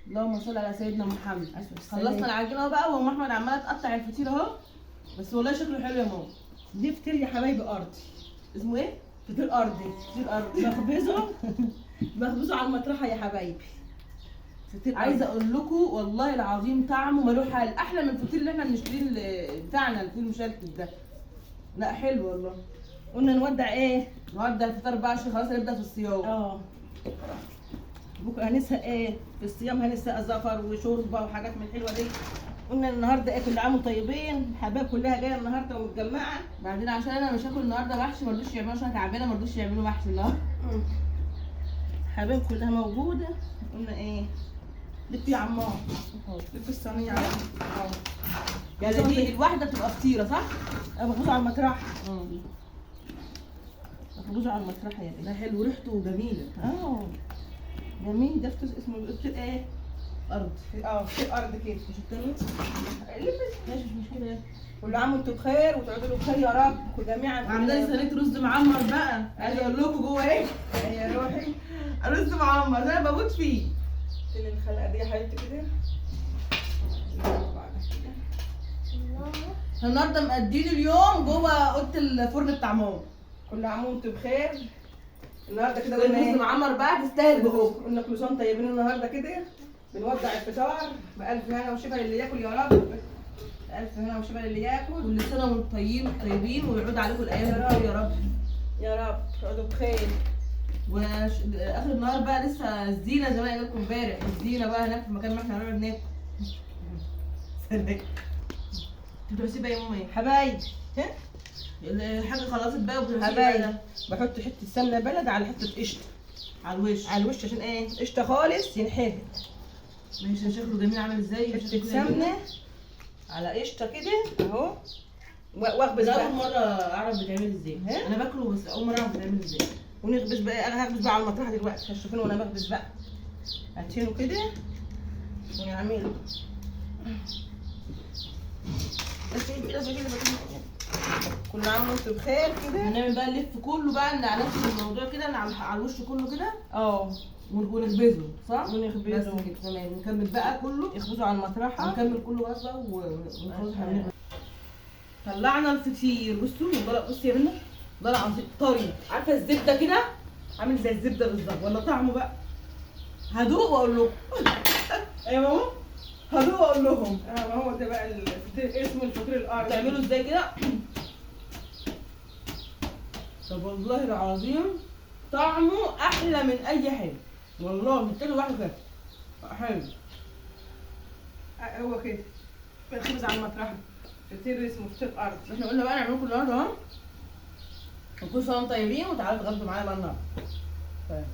اللهم صل على سيدنا محمد. خلصنا العجينة بقى، وام احمد عماله تقطع الفطير اهو، بس والله شكله حلو يا ماما. دي فطير يا حبايبي ارضي. اسمه ايه؟ فطير ارضي. فطير ارضي. بخبزه على المطرحه يا حبايبي. فطير. عايزه اقول لكم والله العظيم طعمه ملوح حل، احلى من الفطير اللي احنا بنشتريه بتاعنا، الفطير المشلتت ده. لا حلو والله. قلنا نودع ايه؟ نودع الفطار بقى عشان خلاص هنبدا في الصيام. بكره هنسهق ايه؟ في الصيام هنسهق زفر وشوربه وحاجات من الحلوة دي. قلنا النهارده ايه؟ كل عام وانتم طيبين، الحبايب كلها جاية النهارده ومتجمعه. بعدين عشان انا مش هاكل النهارده محشي، ما رضوش يعملوا عشان انا تعبانة، ما رضوش يعملوا محشي النهارده. الحبايب كلها موجودة. قلنا ايه؟ لف يا عمار، لف الصينية يا عمار. يعني دي الواحدة بتبقى فطيره صح؟ بخبزه على المطرحه. بخبزه على المطرحه يا بنت. ده حلو، ريحته جميلة. جميل. ده فطير اسمه فطير ايه؟ ارض. فطير ارض كده. مش التاني؟ ماشي مش مشكلة. كل عام وانتم بخير وتعودوا له بخير يا رب جميعا. عامله لي صينية رز معمر بقى، عايزه اقول لكم جوه ايه؟ يا روحي رز معمر ده انا بموت فيه. فين الخلقة دي يا حبيبتي كده؟ النهارده مقضيين اليوم جوه اوضة الفرن بتاع ماما. كل عام وانتم بخير. النهارده كده قلنا قلنا رز معمر بقى تستاهل بقى. قلنا كل سنة طيبين. النهارده كده بنودع الفطار بألف هنا وشفا للي ياكل يا رب. ألف هنا وشفا للي ياكل. كل سنة وانتم طيبين ويعود عليكم الايام بخير يا رب. يا رب تقعدوا بخير. واخر النهار بقى لسه الزينة زي ما قلت لكم امبارح، الزينة بقى هناك في المكان ما احنا هنقعد ناكل. سلام. انت بتحسي بقى يا ماما ايه؟ حبايبي الحاجة خلصت بقى وبتحسي حبايبي بحط حتة سمنه بلد على حتة قشطه على الوش. على الوش عشان ايه؟ قشطه خالص ينحرق. ماشي شكله جميل عامل ازاي؟ حتة سمنه على قشطه كده اهو. واخبز بقى. بقى. اول مرة اعرف بتعمل ازاي. انا باكله بس اول مرة اعرف بتعمل ازاي. ونخبز بقى. انا هخبز بقى على المطرحه دلوقتي، هتشوفوني وانا بخبز بقى. هاتينه كده ونعمله. بس كده. كل عام وانتم بخير كده. هنعمل بقى نلف كله بقى على نفس الموضوع كده، على الوش كله كده. ونخبزه صح؟ ونخبزه بس كده تمام. نكمل بقى كله، نخبزه على المطرحه. نكمل كله بس بقى ونخلص. طلعنا الفطير. بصوا والله، بصي يا منى والله العظيم طري، عارفه الزبدة كده عامل زي الزبدة بالظبط. ولا طعمه بقى هدوق واقول لكم. ايوه ماما هدوق واقول لهم. ما هو ده بقى الفطير، اسمه الفطير الارضي. بتعمله ازاي كده؟ طب والله العظيم طعمه احلى من اي حاجة والله. بتاكل لوحده كده حلو. هو كده الخبز على المطرحه، فطير اسمه فطير ارضي. احنا قلنا بقى نعمله لكم النهارده اهو. وكل سنة وانتم طيبين، وتعالوا تغدوا معانا بقى النهارده. طيب.